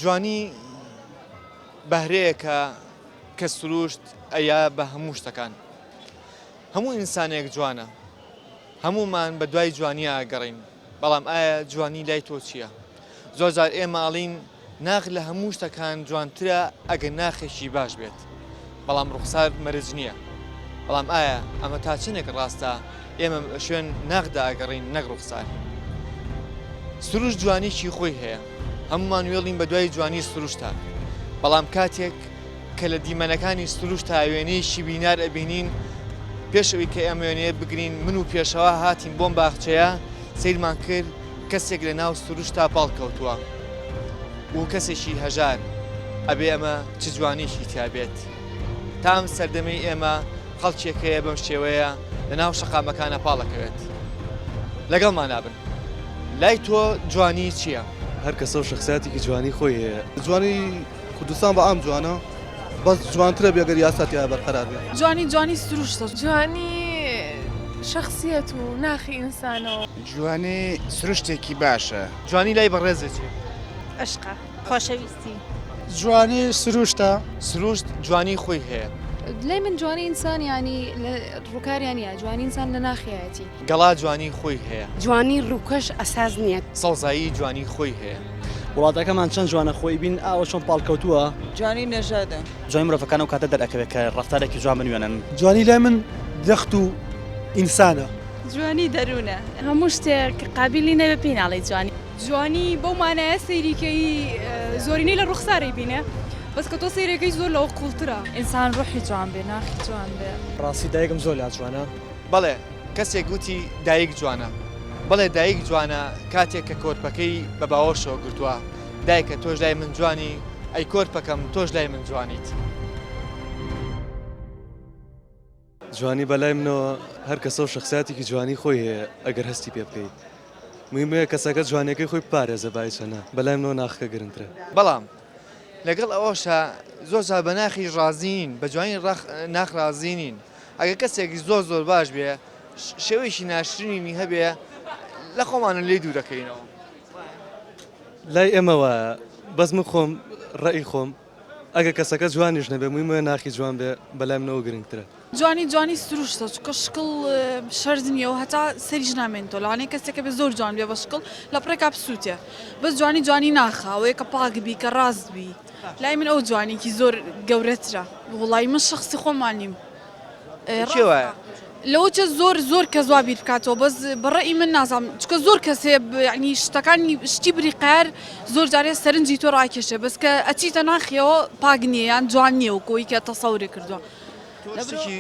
جوانی بەهرەیەکە کە سروشت ئەیا بە هەموو شتەکان. هەموو ئینسانێک جوانە. هەموومان بە دوای جوانیا ئەگەڕێین. بەڵام ئایا جوانی لای تۆ چییە؟ زۆر جار ئێمە ئەڵێین ناخ لە هەموو شتەکان جوانترە ئەگەر ناخێکی باش بێت. بەڵام ڕوخسار مەرج نییە. بەڵام ئایا ئەمە تا چەندێک ڕاستە ئێمە بە شوێن ناخدا ئەگەڕێین نەک ڕوخسار؟ سروشت جوانیی خۆی هەیە، هەموومان وێڵین بە دوای جوانی سروشتا، بەڵام کاتێک کە لە دیمەنەکانی سروشتا وێنەیەکی بینار ئەبینین، پێش ئەوەی کە ئەم وێنەیە بگرین من و پێشەوا هاتین بۆم باخچەیە سەیرمان کرد کەسێک لە ناو سروشتا پاڵکەوتووە و کەسێکی هەژار ئەبێ ئەمە چ جوانیەکی تیا بێت تا ئەم سەردەمەی ئێمە خەڵکێک هەیە بەم شێوەیە لە ناو شەقامەکانە پاڵەکەوێت لەگەڵمان نابن لای تۆ جوانی چییە؟ هەر کەسە و شەخسیاتێکی جوانی خۆی هەیە. جوانی کوردستان بە عام جوانە بەس جوانترە بێ گەر یاسا تیایا بەرقەرار بێ. جوانی جوانی سروشتە. جوانی شەخسیەت و ناخی ئینسانە و. جوانی سروشتێکی باشە. جوانی لای بەڕێزت چیە؟ عەشقە، خۆشەویستی. جوانی سروشتە. سروشت جوانی خۆی هەیە. لای من جوانی ئینسان یانی لە ڕووکاریا نیە جوانی ئینسان لە ناخیایەتی. گەڵا جوانی خۆی هەیە. جوانی ڕووکەش ئەساس نیە. سەوزایی جوانی خۆی هەیە. وڵاتەکەمان چەند جوانە خۆی بین ئاوە چۆن پاڵکەوتووە. جوانی نەژادە. جوانی مرۆڤەکان ئەو کاتە دەرئەکەوێت کە ڕەفتارێکی جوان بنوێنن. جوانی لای من درەخت و ئینسانە. جوانی دەروونە. هەموو شتێک قابیلی نەبێ پێی ناڵێی جوانی. جوانی بەو مانایە سەیری کەی زۆرینەی لە ڕوخسارەی بینێ بەس کە تۆ سەیرەکەی زۆر لەوە قوڵترە. ئینسان ڕوحی جوان بێ ناخی جوان بێ. ڕاستی دایکم زۆر لا جوانە. بەڵێ کەسێک وتی دایک جوانە. بەڵێ دایک جوانە کاتێک کە کۆرپەکەی بە باوەشەوە گرتووە دایکە تۆش لای من جوانی ئەی کۆرپەکەم تۆش لای من جوانیت. جوانی بەلای منەوە هەر کەسە و شەخسیاتێکی جوانی خۆی هەیە ئەگەر هەستی پێ بکەی مهمەیە کەسەکە جوانیەکەی خۆی بپارێزە با هیچ نا بەلای منەوە ناخەکە گرنگترە. بەڵام لەگەڵ ئەوەشا زۆر جار بە ناخیش ڕازی نین بە جوانی ناخ ڕازی نین ئەگەر کەسێک زۆر زۆر باش بێ شێوەیەکی ناشرینی هەبێ لە خۆمانە لێی دوور دەکەینەوە. لای ئێمە وایە بەس من خۆم ڕەئی خۆم ئەگەر کەسەکە جوانیش نەبێ مویمە ناخی جوان بێ بەلای منەوە گرنگترە. جوانی جوانی سروشتە چونکە شکڵ شەرت نییە و هەتا سەریش نامێنێتەوە لەوانەیە کەسێکە بێ زۆر جوان بێ بە شکڵ لە پڕێکا بسووتێ بەس جوانی جوانی ناخە ئەوەیە کە پاک بی کە ڕاست بی لای من ئەو جوانیکی زۆر گەورەترە وڵی من شخصی خۆم وانیم کێ وایە؟ لەوە چێ زۆر زۆر کەس وا بیر بکاتەوە بەس بەڕەئی من نازانم چونکە زۆر کەس هەیە یعنی شتەکانی شتی بریقار زۆر جارێ سەرنجی تۆ ڕاکێشێ بەس کە ئەچیتە ناخیەوە پاک نییە یان جوان نییە وەکو ئەوەی کە تەسەوری کردووە. تۆ شتێکی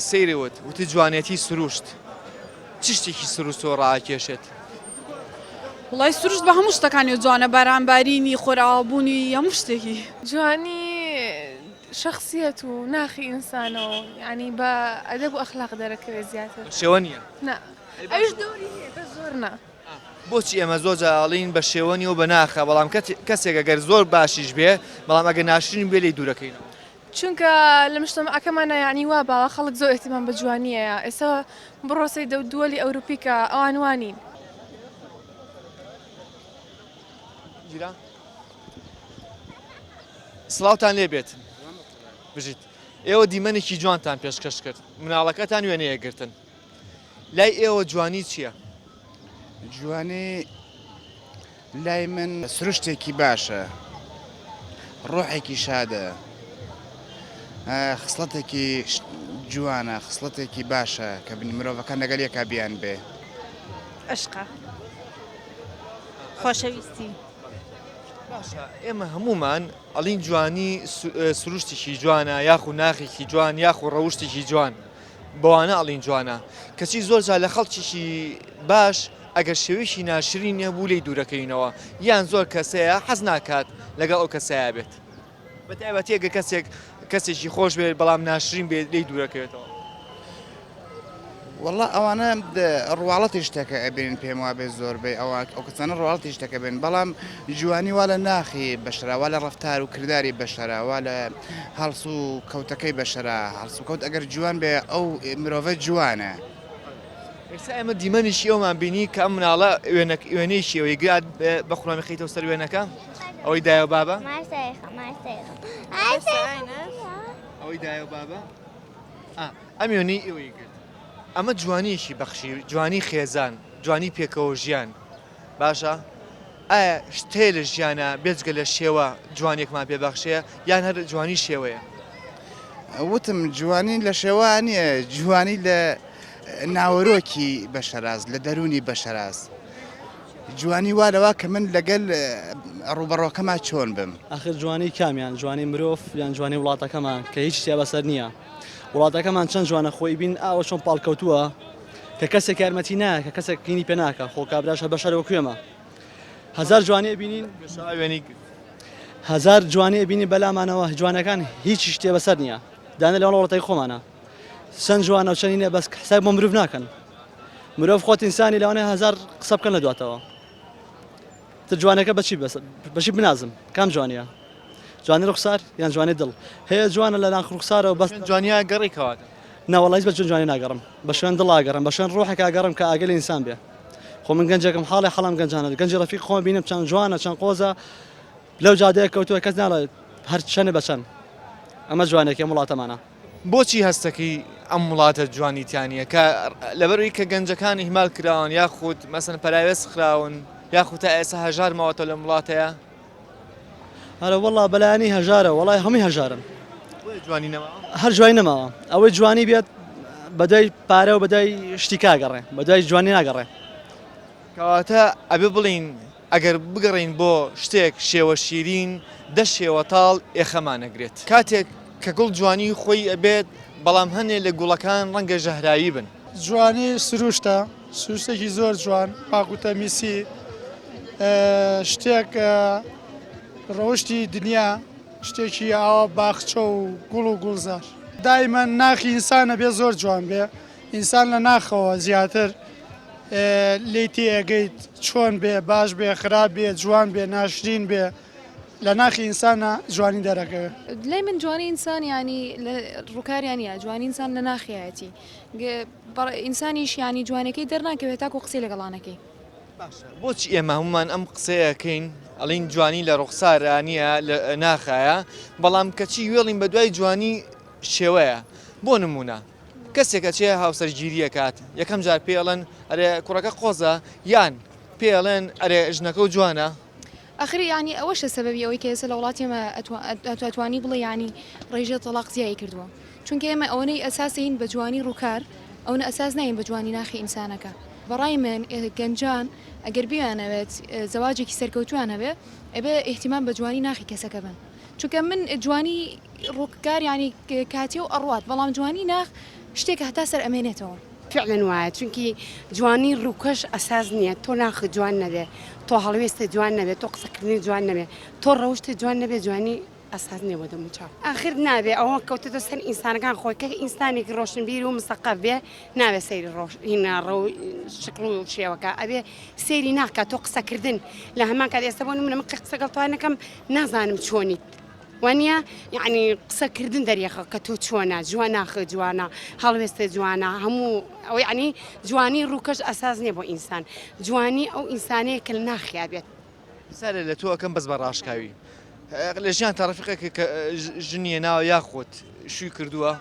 سەیری وت وتی جوانێتی سروشت چ شتێکی سروشت تۆ ڕاکێشێت؟ وڵای سروشت بە هەموو شتەکانی جوانە بارانبارینی خۆراوابوونی هەموو شتێکی. جوانی شەخسیەت و ناخی ئینسانە و یانی بە ئەدەب و ئەخلاق دەرەکەوێت زیاتر. بە شێوە نییە؟ نا ئەویش دەوری هەیە بەس زۆر نا. بۆچی ئێمە زۆر جار ئەڵێین بە شێوە نییە و بە ناخە بەڵام کەسێک ئەگەر زۆر باشیش بێ بەڵام ئەگەر ناشرین بێ لێی دوورەکەینەوە؟ چونکە لە مجتەمەعەکەمانا یانی وا باوە خەڵک زۆر ئیهتیمام بە جوانییەیە ئێستا بڕۆ سەیدە و دووەلی ئەوروپی کە ئەوان وا نین. گیرا. سڵاوتان لێ بێت بژیت ئێوە دیمەنێکی جوانتان پێشکەش کرد مناڵەکەتان وێنەیە گرتن لای ئێوە جوانی چییە؟ جوانی لای من سروشتێکی باشە ڕۆحێکی شادە خسڵەتێکی جوانە خسڵەتێکی باشە کە بن مرۆڤەکان لەگەل یەکا بیان بێ. عشقە خۆشەویستی. باشە ئێمە هەموومان ئەڵین جوانی سروشتێکی جوانە یاخو ناخێکی جوان یاخو ڕەوشتێکی جوان بەوانە ئەڵین جوانە کەچی زۆر جار لە خەڵکیی باش ئەگەر شێوەیەکی ناشرین هەبوو لێی دوورەکەینەوە یان زۆر کەسەیە حەز ناکات لەگەڵ ئەو کەسەیە بێت بە تایبەتی ئەگەر کەسێک کەسێکی خۆش بێت بەڵام ناشرین بێت لێی دوورەکەوێتەوە. وەڵا ئەوانە ڕواڵەتی شتەکە ئەبینن پێم وابێ زۆربەی ئەوە ئەو کەسانە ڕواڵەتی شتەکە بن بەڵام جوانی وا لە ناخی بەشەرا وا لە ڕەفتار و کرداری بەشەرا وا لە هەڵس و کەوتەکەی بەشەرا هەڵس و کەوت ئەگەر جوان بێ ئەو مرۆڤە جوانە. ئێستا ئێمە دیمەنێکی ئەومان بینی کە ئەم مناڵە وێنەیەکی ئەوەی گرات بە خورامی خەیتەوە سەر وێنەکە. ئەوەی دایە و بابە؟ ئەوەی دایە و بابە؟ ئەم وێنەی ئێوەی گرت ئەمە جوانیەکی بەخشی جوانی خێزان جوانی پێکەوە ژیان باشە ئایا شت هەیە لە ژیانا بێجگە لە شێوە جوانیەکمان پێ بەخشێ یان هەر جوانی شێوەیە؟ وتم جوانی لە شێوە نییە جوانی لە ناوەرۆکی بەشەراز لە دەروونی بەشەراز جوانی وا لەوا کە من لەگەل ڕووبەڕۆکەما چۆن بم. ئاخر جوانی کامیان جوانی مرۆڤ یان جوانی وڵاتەکەمان کە هیچ تیا بەسەر نییە وڵاتەکەمان چەند جوانە خۆی بین ئاوە چۆن پاڵکەوتووە کە کەسێک یارمەتی نایە کە کەسێک قینی پێ ناکا خۆ کابراش هەر بەشەرەوە کوێمە هەزار جوانی ئەبینین هەزار جوانی ئەبینی بەلامانەوە جوانەکان هیچ شتێ بەسەر نییە دانە لەوان وڵاتەی خۆمانە چەند جوانە و چەنینە بەس حساب بۆ مرۆڤ ناکەن مرۆڤ خۆت ئینسانی لەوانەیە هەزار قسە بکەن لە دواتەوە تر جوانەکە بەچی بەس بەچی بنازم کام جوانیە جوانی ڕوخسار یان جوانی دڵ هەیە جوانە لە ناخ ڕوخسارەوە بەس جوانیا گەڕی کەواتە. نا وەڵا هیچ بە جوانی ناگەڕم بە شوێن دڵ ئاگەڕم بە شوێن ڕۆحێک ئاگەڕم کە ئاگەی لە ئینسان بێ خۆ من گەنجێکم حاڵێ حەڵام گەنجانە گەنجی ڕەفیق خۆم بینم چەند جوانە چەند قۆزە لەو جادەیە کەوتووە کەس ناڵێ هەر چەنە بە چەند ئەمە جوانێکی ئەم وڵاتەمانە. بۆچی هەستەکەی ئەم وڵاتە جوانی تیا نییە کە لەبەرئەوەی کە گەنجەکان ئیهمال کراون یاخود مەسەن پەراوێز خراون یاخود تا ئێستا هەژار ماوەتەوە لەم وڵاتەیە؟ ئەرە وەڵا بەلایەنی هەژارە وەڵای هەمووی هەژارن بۆیە جوانی نەماوە هەر جوانی نەماوە ئەوەی جوانی بێت بەدوای پارە و بەدوای شتی کاگەڕێ بەدوای جوانی ناگەڕێ کەواتە ئەبێ بڵین ئەگەر بگەڕین بۆ شتێک شێوە شیرین دە شێوە تاڵ ئێخەمان ئەگرێت کاتێک کە گوڵ جوانی خۆی ئەبێت بەڵام هەنێ لە گوڵەکان ڕەنگە ژەهراوی بن. جوانی سروشتە، سروشتێکی زۆر جوان، پاک و تەمیسی، شتێک ڕەوشتی دنیا، شتێکی ئاوا باخچە و گوڵ و گوڵزار. دایمەن ناخی ئینسان ئەبێ زۆر جوان بێ، ئینسان لە ناخەوە زیاتر لێی تێئەگەیت چۆن بێ، باش بێ، خراپ بێ، جوان بێ، ناشرین بێ، لە ناخی ئینسانا جوانی دەرەکەوێ. لای من جوانی ئینسان یانی لە ڕووکاریا نییە جوانی ئینسان لە ناخیایەتی ئینسانیش یانی جوانەکەی دەرناکەوێت تاکو قسەی لەگەڵا نەکەی. باشە بۆچی ئێمە هەموومان ئەم قسەیە ئەکەین ئەڵێین جوانی لە ڕوخسارا نییە لە ناخایە بەڵام کەچی وێڵین بە دوای جوانی شێوەیە بۆ نمونە کەسێک ئەچێ هاوسەرگیری ئەکات یەکەم جار پێی ئەڵێن ئەرێ کوڕەکە قۆزە یان پێی ئەڵێن ئەرێ ژنەکەو جوانە ئاخر یانی ئەوەشە سەبەبی ئەوەی کە ئێستا لە وڵاتی ئێمە ئەتوانی بڵێ یانی ڕێژەی تەڵاق زیای کردووە چونکە ئێمە ئەوەنەی ئەساسین بە جوانی ڕووکار ئەونە ئەساس ناین بە جوانی ناخی ئینسانەکە بەڕای من گەنجان ئەگەر بیانەوێت زەواجێکی سەرکەوتویان هەبێ ئەبێ ئیهتیمام بە جوانی ناخی کەسەکە بن چونکە من جوانی ڕووکار یانی کاتیە و ئەڕوات بەڵام جوانی ناخ شتێکە هەتا سەر ئەمێنێتەوە. فعلا وایە چونکی جوانی ڕووکەش ئەساس نییە تۆ ناخت جوان نەبێ تۆ هەڵوێستت جوان نەبێ تۆ قسەکردنت جوان نەبێ تۆ ڕەوشتت جوان نەبێ جوانی ئەساس نییە بۆ دەموچاو ئاخر نابێ ئەوە کەوتۆتە سەر ئینسانەکان خۆی کە ئینسانێکی ڕۆشنبیر و مسەقەف بێ نابێ سەیری ڕۆش هینا ڕەو شکڵ و شێوەکە ئەبێ سەیری ناکات تۆ قسەکردن لە هەمان کات ئێستا بۆ نمونە من قسە گەڵ تۆ نەکەم نازانم چۆنیت وانیە یەعنی قسە کردن دەریەخە کە تۆ چۆنە جوان ناخت جوانە هەڵوێستە جوانە هەموو ئەو یەعنی جوانی ڕووکەش ئەساس نییە بۆ ئینسان جوانی ئەو ئینسانەیە کە لە ناخیا بێت. پرسیارێ لە تۆ ئەکەم بەس بە ڕاشکاوی لە ژیان تا ڕەفیقێک کە ژنی هێناوە یاخود شووی کردووە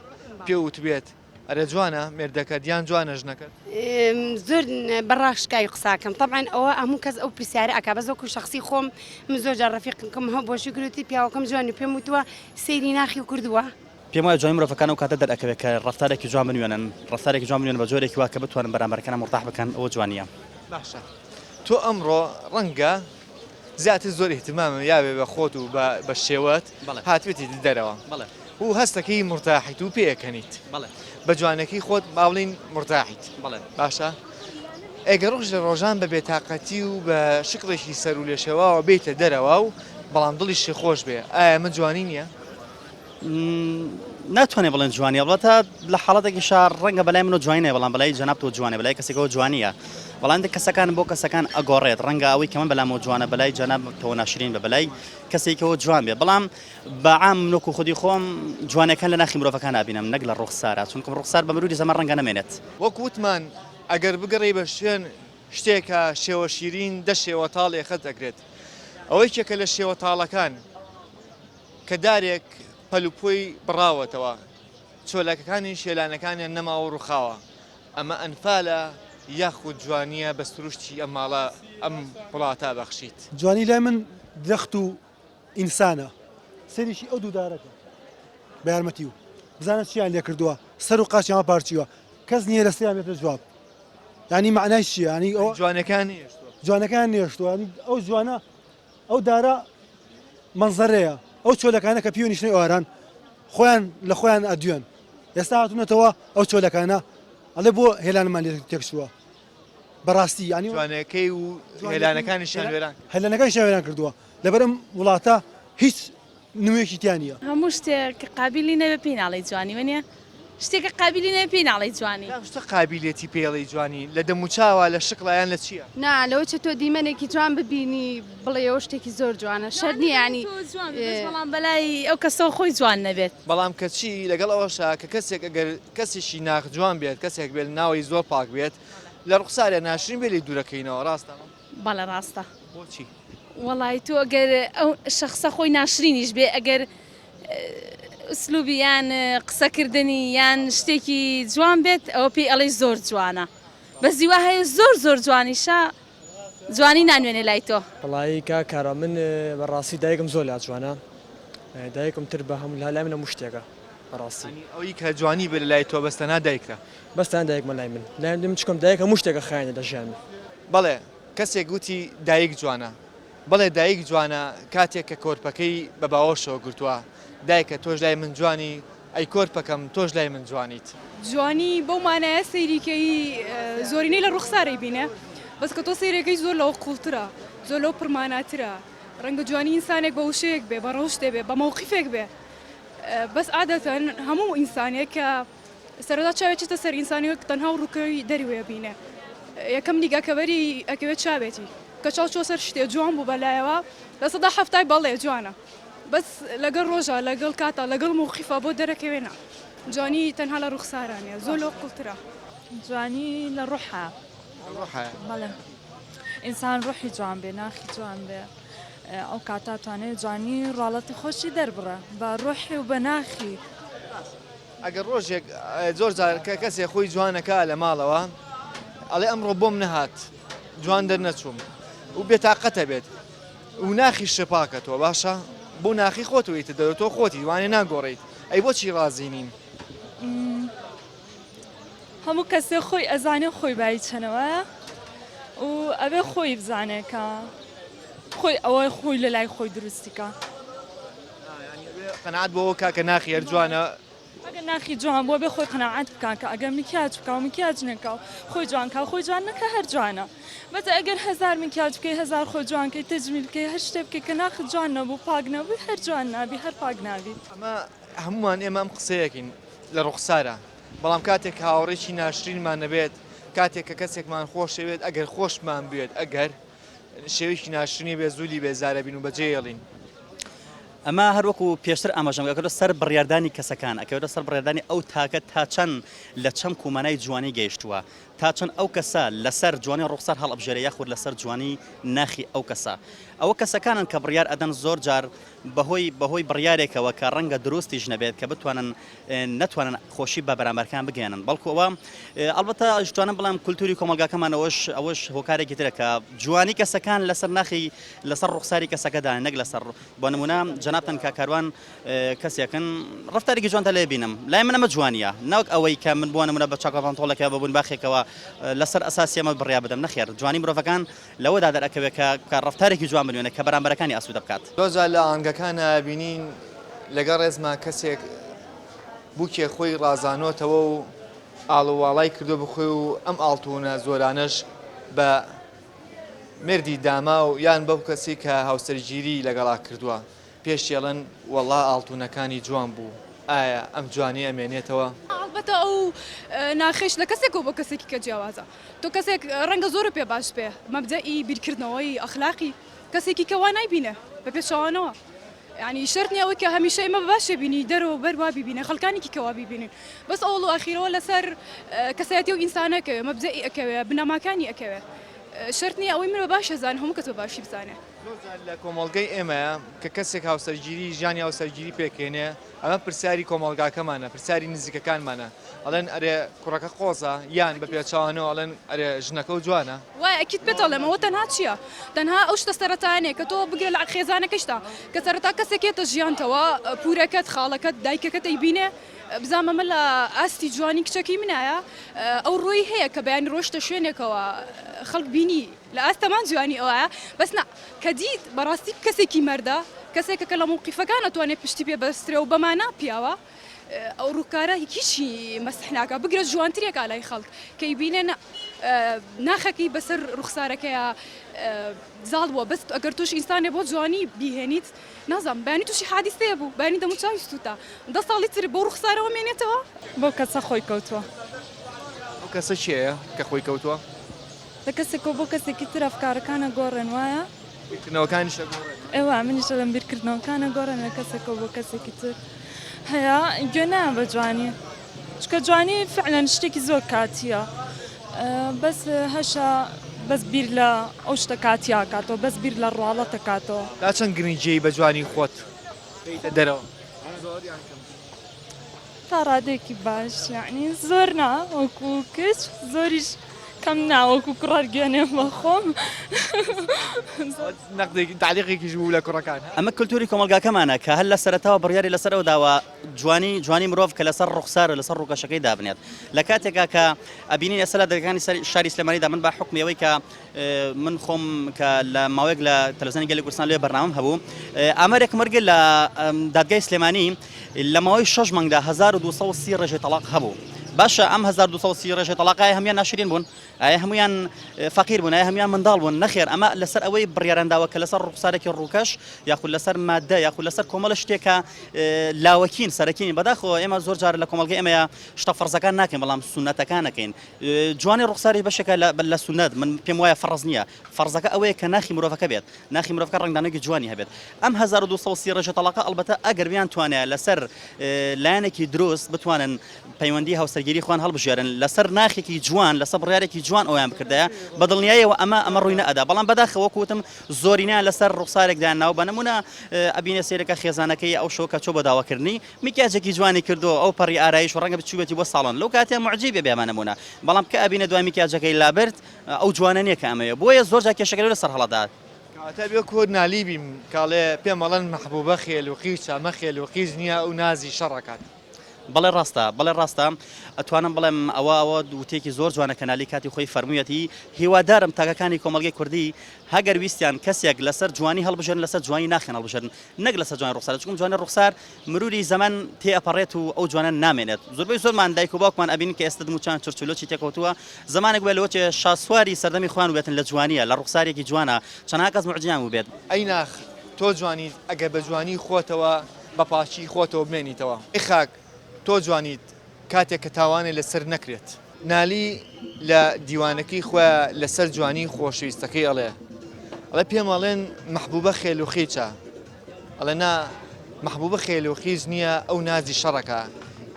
پێ وتبێت ئەرێ جوانە مێردەکەت یان جوانە ژنەکەت؟ زۆر بە ڕاشکاوی قساکەم تەبعەن ئەوە هەموو کەس ئەو پرسیارە ئەکا بەس وەکو شەخسی خۆم من زۆر جار ڕەفیقم هەبووە شووی کردووە وتی پیاوەکەم جوانی پێم وتووە سەیری ناخی کردووە. پێم وایە جوانی مرۆڤەکان ئەو کاتە دەرئەکەوێت کە ڕەفتارێکی جوان بنوێنن، ڕەفتارێکی جوان بنوێنن بە جۆرێکی وا کە بتوانن بەرامبەرەکانیان مورتاح بکەن ئەوە جوانییە. باشە تۆ ئەمڕۆ ڕەنگە زیاتر زۆر ئیهتمامم یاوێ بە خۆت و بە شێوەت هاتبێتیت دەرەوە و هەستەکەی مورتاحیت و پێئەکەنیت بە جوانەکەی خۆت با بڵێین مورتاحیت باشە ئەگەر ڕۆژ لە ڕۆژان بە بێتاقەتی و بە شکڵێکی سەر و لێشێواوە بێیتە دەرەوە و بەڵام دڵیشی خۆش بێ ئایا ئەمە جوانی نییە؟ ناتوانێ بڵێن جوانی ئەڵبەتە لە حاڵەتێکیشا ڕەنگە بەلای منەوە جوانی نەبێ بەڵام بەلای جەنابتەوە جوانە بەلای کەسێکەوە جوانییە بەڵام هەندێک کەسەکان بۆ کەسەکان ئەگۆڕێت ڕەنگە ئەوەی کە من بەلامەوە جوانە بەلای جەنابتەوە ناشرین بێ بەلای کەسێکەوە جوان بێ بەڵام بە عام من وەکو خودی خۆم جوانەکان لە ناخی مرۆڤەکان نابینم نەک لە ڕوخسارا چونکم ڕوخسار بە مروری زەمەن ڕەنگە نەمێنێت. وەک وتمان ئەگەر بگەڕێی بە شوێن شتێکا شێوە شیرین دە شێوە تاڵ ئێخەت ئەگرێت. ئەوە یەکێکە لە شێوە تاڵەکان کە دارێک پەلوپۆی بڕاوەتەوە، چۆلەکەکانی شێلانەکانیان نەماوە و ڕووخاوە. ئەمە ئەنفالە یاخود جوانییە بە سروشتی ئەم ماڵە ئەم وڵاتە ئەبەخشیت؟ جوانی لای من درەخت و ئینسانە سەیرێکی ئەو دوودارە کە بە یارمەتی و بزانە چیان لێ کردووە سەر و قاچیان پارچیوە کەس نییە لەسەریان بێتە جواب یعنی معنای چییە ینی ئەو جوانەکان نێشتووە جوانەکان نێشتووە ئەو جوانە ئەو دارە مەنزەرەیە ئەو چۆلەکانە کە پیوە نیشتنی ئۆران خۆیان لە خۆیان ئەدوێن ئێستا هاتوونەتەوە ئەو چۆلەکانە ئەڵێ بۆ هێلانمان لێ تێکچووە بەڕاستی یانی جوانەکەی و هێلانەکانیشیان وێران هێلانەکانیشیان وێران کردووە لەبەر ئەم وڵاتە هیچ نموویەکی تیا نییە. هەموو شتێک کە قابیلی نەبێ پێی ناڵێی جوانی وەنیە؟ شتێک کە قابیلی نەبێ پێی ناڵێی جوانی. کام شتە قابیلێتی پێی ئەڵێی جوانی؟ لە دەموچاوە، لە شکڵە یان لە چییە؟ نا لەوەچێ تۆ دیمەنێکی جوان ببینی بڵێی ئەوە شتێکی زۆر جوانە شەرت نییە یانی. تۆ جوان بی بەس بەڵام بەلای ئەو کەسەوە خۆی جوان نەبێت. بەڵام کەچی لەگەڵ ئەوەشا کە کەسێک ئەگەر کەسێکی ناخ جوان بێت کەسێک بێت ناوەی زۆر پاک بێت لە ڕوخساریا ناشرین بێ لێی دوورەکەینەوە ڕاستە؟ بەڵێ ڕاستە. بۆچی؟ وەڵایی تۆ ئەگەر ئەو شەخسە خۆی ناشرینیش بێ ئەگەر ئسلوبی یان قسەکردنی یان شتێکی جوان بێت ئەوە پێی ئەڵێی زۆر جوانە بەس وا هەیە زۆر زۆر جوانیشە جوانی نانوێنێ لای تۆ. وەڵایی کاک کاروان من بەڕاستی دایکم زۆر لا جوانە دایکم تر بە هەموو لای من هەموو شتێکە بەڕاستی. یانی ئەوەی کە جوانی بێ لەلای تۆ بەس تەنها دایکتە. بەس تەنها دایکمە لای من لای من چونکە دایک هەموو شتێکە خایەنە لە ژیانم. بەڵێ کەسێک وتی دایک جوانە. بەڵێ دایک جوانە کاتێک کە کۆرپەکەی بە باوەشەوە گرتووە. دایکە تۆش لای من جوانی، ئەی کۆرپەکەم تۆش لای من جوانیت. جوانی بەو مانایە سەیری کەی زۆرینەی لە ڕوخسارەی بینێ بەس کە تۆ سەیرەکەی زۆر لەوە قوڵترە زۆر لەوە پڕماناترە ڕەنگە جوانی ئینسانێک بە وشەیەک بێ بە ڕەوشتێ بێ بە مەوقیفێک بێ بەس عادەتەن هەموو ئینسانێک کە سەرەتا چاوی چێتە سەر ئینسانی وەک تەنها و ڕووکەوی دەروێ بینێ یەکەم نیگا کە بەری ئەکەوێت چاوێتی کە چاو چۆ سەر شتێ جوان بوو بەلایەوە 70% بەڵێ جوانە بەس لەگەڵ ڕۆژە لەگەڵ کاتە لەگەڵ موقیفە بۆ دەرەکەوێ نا جوانی تەنها لە ڕوخسارا نیە زۆر لەوە قوڵترە. جوانی لە ڕوحە. ڕوحە. بەڵێ ئینسان ڕوحی جوان بێ ناخی جوان بێ ئەو کاتە توانێ جوانی ڕواڵەتی خۆشی دەربڕێ بە ڕوحی و بە ناخی. ئەگەر ڕۆژێک زۆر جار کە کەسێ خۆی جوانەکە لە ماڵەوە ئەڵێ ئەمڕۆ بۆم نەهات جوان دەرنەچووم و بێتاقەتە بێت و ناخی شپاکەتەوە باشە بۆ ناخی خۆت ئیتر دەرەوە تۆ خۆتی وانێ ناگۆڕیت ئەی بۆچی ڕازی نین؟ هەموو کەسێ خۆی ئەزانێ خۆی بایی چەنەوە و ئەبێ خۆی بزانێ کە خۆی ئەوە خۆی لە لای خۆی دروستی کە. قەناعەت بۆ ئەوە کا کە ناخی هەر جوانە. ئەگەر ناخی جوان بوو ئەبێ خۆی قەناعەت بکا کە ئەگەر مکیاج بکا و مکیاج نەکا و خۆی جوان کا و خۆی جوان نەکا هەر جوانە بەس ئەگەر هەزار مکیاج بکەی هەزار خۆ جوان کەی تەجمیل بکەی هەر شتێ بکەی کە ناخت جوان نەبوو پاک نەبووی هەر جوان نابی هەر پاک نابی. ئەمە هەموومان ئێمە ئەم قسەیەکین لە ڕوخسارە بەڵام کاتێک کە هاوڕێکی ناشرینمان نەبێت کاتێک کە کەسێکمان خۆشەوێت ئەگەر خۆشمان بوێت ئەگەر شێوەیەکی ناشرینی بێ زوو لێی بێزارە بین و بەجێیەڵین. ئەمە هەر وەکو پێشتر ئاماژەم ئەکەوێتە سەر بڕیاردانی کەسەکان، ئەکەوێتە سەر بڕیاردانی ئەو تاکە تا چەند لە چەمک و مانای جوانی گەیشتووە، تا چەند ئەو کەسە لەسەر جوانی ڕوخسار هەڵئەبژێرێ یاخود لەسەر جوانی ناخی ئەو کەسە. ئەوە کەسەکانن کە بڕیار ئەدەن زۆر جار بەهۆی بەهۆی بڕیارێکەوە کە ڕەنگە دروستیش نەبێت کە بتوانن نەتوانن خۆشی بە بەرامبەرکان بگەیەنن بەڵکو ئەوە ئەڵبەتە ئەشتوانم بڵێم کولتوری کۆمەڵگاکەمان ئەوەش ئەوەش هۆکارێکی ترە کە جوانی کەسەکان لەسەر ناخی لەسەر ڕوخساری کەسەکەدا نەک لەسەر بۆ نمونە جەنابتان کاک کاروان کەسێکن ڕەفتارێکی جوانتان لێ بینم لای من ئەمە جوانیە نەوەک ئەوەی کە من بۆ نمونە بە چاکە پانتۆڵێکە بە بوون باخێکەوە لەسەر ئەساسی ئەمە بڕیا بدەم نەخێر جوانی مرۆڤەکان لەوەدا دەرئەکەوێت کە کە ڕەفتارێکی جوان بنوێنێت کە بەرامبەرەکانی ئاسوودە بکات. زۆر جار لە ئاهەنگەکانا بینین لەگەڵ ڕێزما کەسێک بووکێ خۆی ڕازانۆتەوە و ئاڵوواڵای کردووە بە خۆی و ئەم ئاڵتوونە زۆرانەش بە مێردی داماو یان بەو کەسی کە هاوسەرگیری لەگەڵا کردووە پێشی ئەڵێن وەڵا ئاڵتوونەکانی جوان بوو ئایا ئەم جوانیە ئەمێنێتەوە؟ ئەڵبەتە ئەو ناخەیش لە کەسێکەوە بۆ کەسێکی کە جیاوازە تۆ کەسێک ڕەنگە زۆرت پێ باش بێ مەبدەئی بیرکردنەوەی ئەخلاقی کەسێکی کە وا نایبینێ بە پێچەوانەوە یانی شەرت نییە ئەوەی کە هەمیشە ئێمە بە باشێ بینی دەرەوە بەر وا بیبینێ خەڵکانێکی کە وا بیبینین بەس ئەوەڵ و ئاخیرەوە لەسەر کەسایەتی ئەو ئینسانە ئەکەوێ مەبدەئی ئەکەوێ بنەماکانی ئەکەوێ شەرت نییە ئەوەی من بە باش ئەزانم هەموو کەس بە باشی بزانێ. زۆر جار لە کۆمەڵگەی ئێمەیە کە کەسێک هاوسەرگیری ژیانی هاوسەرگیری پێکێنێ ئەمە پرسیاری کۆمەڵگاکەمانە پرسیاری نزیکەکانمانە ئەڵێن ئەرێ کوڕەکە قۆزە یان بە پێچەوانەوە ئەڵێن ئەرێ ژنەکە و جوانە. وایە ئەکید پێت ئەڵێم ئەوە تەنها چیە تەنها ئەو شتە سەرەتایانەیە کە تۆ بگرە لە خێزانەکەشتا کە سەرەتا کەسێک یەتە ژیانتەوە پورەکەت خاڵەکەت دایکەکەت ئەیبینێ بزانم ئەمە لە ئاستی جوانی کچەکەی منایە ئەو ڕۆی هەیە کە بەیانی ڕۆشتە شوێنێکەوە خەڵک بینی لە ئاست تەمان جوانی ئەوایە بەس نا کە دیت بەڕاستی کەسێکی مەردە کەسێکە کە لە مەوقیفەکان ئەتوانێت پشتی پێ بەسترێ و بەمانا پیاوە ئەو ڕووکارە هیچی مەسح ناکا بگرە جوانترێکا لای خەڵک کە ئیبینێ نا ناخەکەی بەسەر ڕوخسارەکەیا زاڵ بووە بەس ئەگەر تۆش ئینسانێ بۆ جوانی بیهێنیت نازانم بەیانی تووشی حادیسەیە بوو بەیانی دەموچاوی سووتا دە ساڵی تر بەو ڕوخسارەوە مێنێتەوە. بەو کەسە خۆی کەوتووە. ئەو کەسە کێیە کە خۆی کەوتووە؟ لە کەسێکەوە بۆ کەسێکی تر ئەفکارەکان ئەگۆڕێن وایە؟ بیرکردنەوەکانیش ئەگۆڕێن. ئێ وایە منیش ئەڵێم بیرکردنەوەکان ئەگۆڕێن لە کەسێکەوە بۆ کەسێکی تر هەیە گوێ نایەن بە جوانی چونکە جوانی فعلەن شتێکی زۆر کاتییە بەس هەشە بەس بیر لە ئەو شتە کاتییە ئەکاتەوە بەس بیر لە ڕواڵەت ئەکاتەوە. تا چەند گرنگیی بە جوانی خۆت دەیتە دەرەوە؟ زۆر یان کەم؟ تا ڕادەیەکی باش یەعنی زۆر نا وەکو کچ زۆریش کەم نا وەکو کوڕ گوێنێم بە خۆم. نەقدێکی تەعلیقێکیش بوو لە کوڕەکان. ئەمە کلتوری کۆمەڵگاکەمانە کە هەر لە سەرەتاوە بڕیاری لەسەر ئەوە داوە جوانی جوانی مرۆڤ کە لەسەر ڕوخسارە لەسەر ڕووکەشەکەی دابنێت لە کاتێکا کە ئەبینین ئێستا لە دەرگاکانی سەر شاری سلێمانیدا من بە حوکمی ئەوەی کە من خۆم کە لە ماوەیەک لە تەلەڤزیۆنی گەلی کوردستان لێ بەرنامەم هەبوو ئامارێکم وەرگرت لە دادگای سلێمانی لە ماوەی شەش مانگدا 1230 ڕێژەی تەڵاق هەبوو باشە ئەم 1230 ڕێژەی تەڵاق ئایا هەموویان ناشرین بوون ئایا هەموویان فەقیر بوون ئایا هەموویان منداڵ بوون نەخێر ئەمە لەسەر ئەوەی بڕیاران داوە کە لەسەر ڕوخسارێکی ڕووکەش یاخود لەسەر مادە یاخود لەسەر کۆمەڵە شتێکە لاوەکین سەرەکین بەداخەوە ئێمە زۆر جار لە کۆمەڵگەی ئێمەیە شتە فەرزەکان ناکەین بەڵام سونەتەکان نەکەین جوانی ڕوخساریش بەشێکە لە سوننەت، من پێم وایە فەڕز نییە، فەڕزەکە ئەوەیە کە ناخی مرۆڤەکە بێت، ناخی مرۆڤەکە ڕەنگدانەوەیەکی جوانی هەبێت. ئەم 1230 ڕێژە تەڵاقە ئەڵبەتە ئەگەر بیانتوانایە لەسەر لایەنێکی دروست بتوانن پەیوەندی هاوسەرگیری خۆیان هەڵبژێرن لەسەر ناخێکی جوان لەسەر بڕیارێکی جوان ئەویان بکردایە بە دڵنیاییەوە ئەمە ئەمە ڕووی نەئەدا بەڵام بەداخەوە وەکو وتم زۆرینەیان لەسەر ڕوخسارێک دایانناوە بە نمونە ئەبینێ سەیرەکە خێزانەکەی ئەو شەوە کە چۆ بۆ داواکردنی میکیاجێکی جوانی کردووە ئەو پەڕی ئارایش و ڕەنگە بچووبێتی بۆ ساڵۆن لەو کاتەیا موعجیبێ بێ نموونە بەڵام کە ئەبینێ دوای میکیاجەکەی لابرد ئەو جوانە نییە کە ئەمەوێ بۆیە زۆر جار کێشەکە لەوێ سەر هەڵەدات. کەواتە ئەبێ کورد نالی بیم کاڵێ پێم ئەڵێن مەحبوبە خێل و قیچە ئەمە خێل و قیچ نییە ئەو نازی شەڕ ئەکات. بەڵێ ڕاستە بەڵێ ڕاستە ئەتوانم بڵێم ئەوە ئەوە وتەیەکی زۆر جوانە کە نالی کاتی خۆی فەرموویەتی هیوادارم تاکەکانی کۆمەڵگەی کوردی هەگەر ویستیان کەسێک لەسەر جوانی هەڵبژێرن لەسەر جوانی ناخیان هەڵبژێرن نەک لەسەر جوانی ڕوخسار چونکە جوانی ڕوخسار مروری زەمەن تێ ئەپەڕێت و ئەو جوانە نامێنێت زۆربەی زۆرمان دایک و باوکمان ئەبینین کە ئێستا دموچان چرچ و لۆچی تێکەوتووە زەمانێک بووە لەوەچێ شاسواری سەردەمی خۆیان بووبێتن لە جوانیە لە ڕوخسارێکی جوانە چەنەها کەس موعجیان بووبێت. ئەی ناخ تۆ جوانیت ئەگەر بە جوانی خۆتەوە بە پاکی خۆتەوە بمێنیتەوە. ئەی خاک تۆ جوانیت کاتێک کە تاوانێ لەسەر نەکرێت. نالی لە دیوانەکەی خۆیا لەسەر جوانی خۆشەویستەکەی ئەڵێ ئەڵێ پێم ئەڵێن مەحبوبە خێل و خیچە ئەڵێ نا مەحبوبە خێل و قیچ نییە ئەو نازی شەڕەکە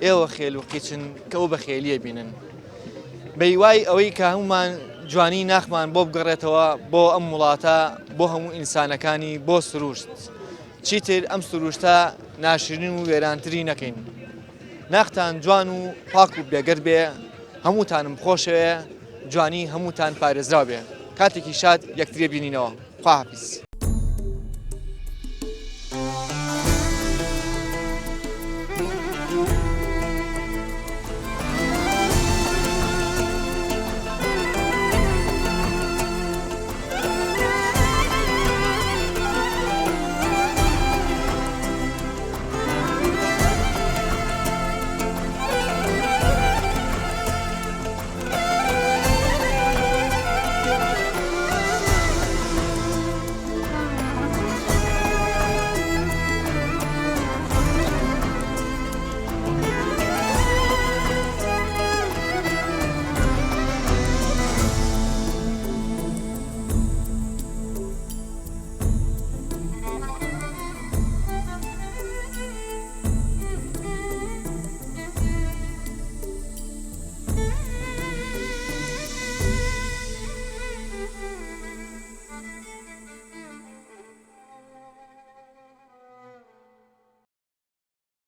ئێوە خێل و قیچن کە ئەو بە خێلیە بینن بەیوای ئەوەی کە هەمومان جوانی ناخمان بۆ بگەڕێتەوە بۆ ئەم وڵاتە بۆ هەموو ئینسانەکانی بۆ سروشت چیتر ئەم سروشتە ناشرین و وێرانتری نەکەین. ناختان جوان و پاک و بێگەرد بێ هەمووتانم خۆشەوێ جوانی هەمووتان پارێزراو بێ کاتێکی شاد یەکتری بینینەوە خواحافیز.